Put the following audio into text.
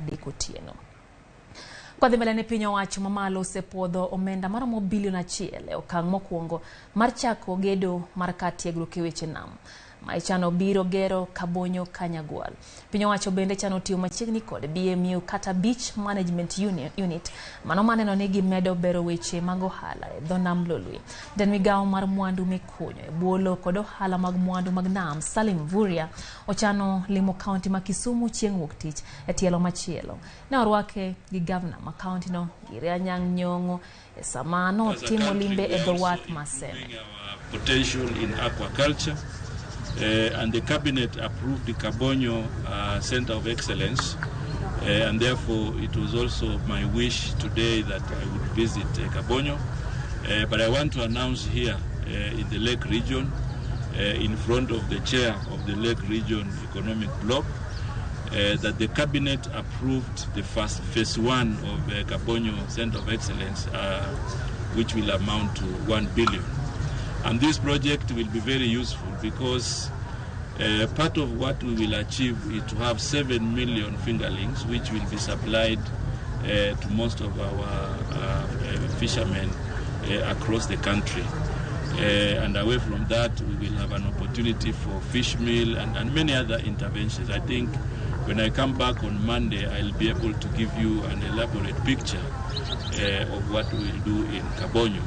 3 otieno. Kwadhi mbele ni piny owacho mamalo osepuodho omenda maromo bilion 1 e okang' mokwongo mar chako gedo mar kar tiegruok e weche nam ma ichano biro gero Kabonyo Kanyagwal. Piny owacho bende chano tiyo machiegni kod BMU kata Beach Management Unit mano maneno ni gimedo bero weche mag ohala e dho nam Lolwe. Jatend migawo mar mwandu mikunyo e bwo lowo kod ohala mag mwandu mag nam Salim Mvurya ochano limo kaunti ma Kisumu chieng' wuok tich e tielo machielo. Ne orwake gi gavana ma kauntino Gire Anyang' Nyong'o e sama notimo limbe e dho wath ma Seme. Potential in aquaculture, and the cabinet approved the Kabonyo Center of Excellence, and therefore it was also my wish today that I would visit Kabonyo. But I want to announce here in the Lake Region, in front of the chair of the Lake Region Economic Bloc, that the cabinet approved the first phase 1 of Kabonyo Center of Excellence, which will amount to 1 billion. And this project will be very useful because part of what we will achieve is to have 7 million fingerlings, which will be supplied to most of our fishermen across the country. And away from that, we will have an opportunity for fish meal and many other interventions. I think when I come back on Monday, I'll be able to give you an elaborate picture of what we will do in Kabonyo.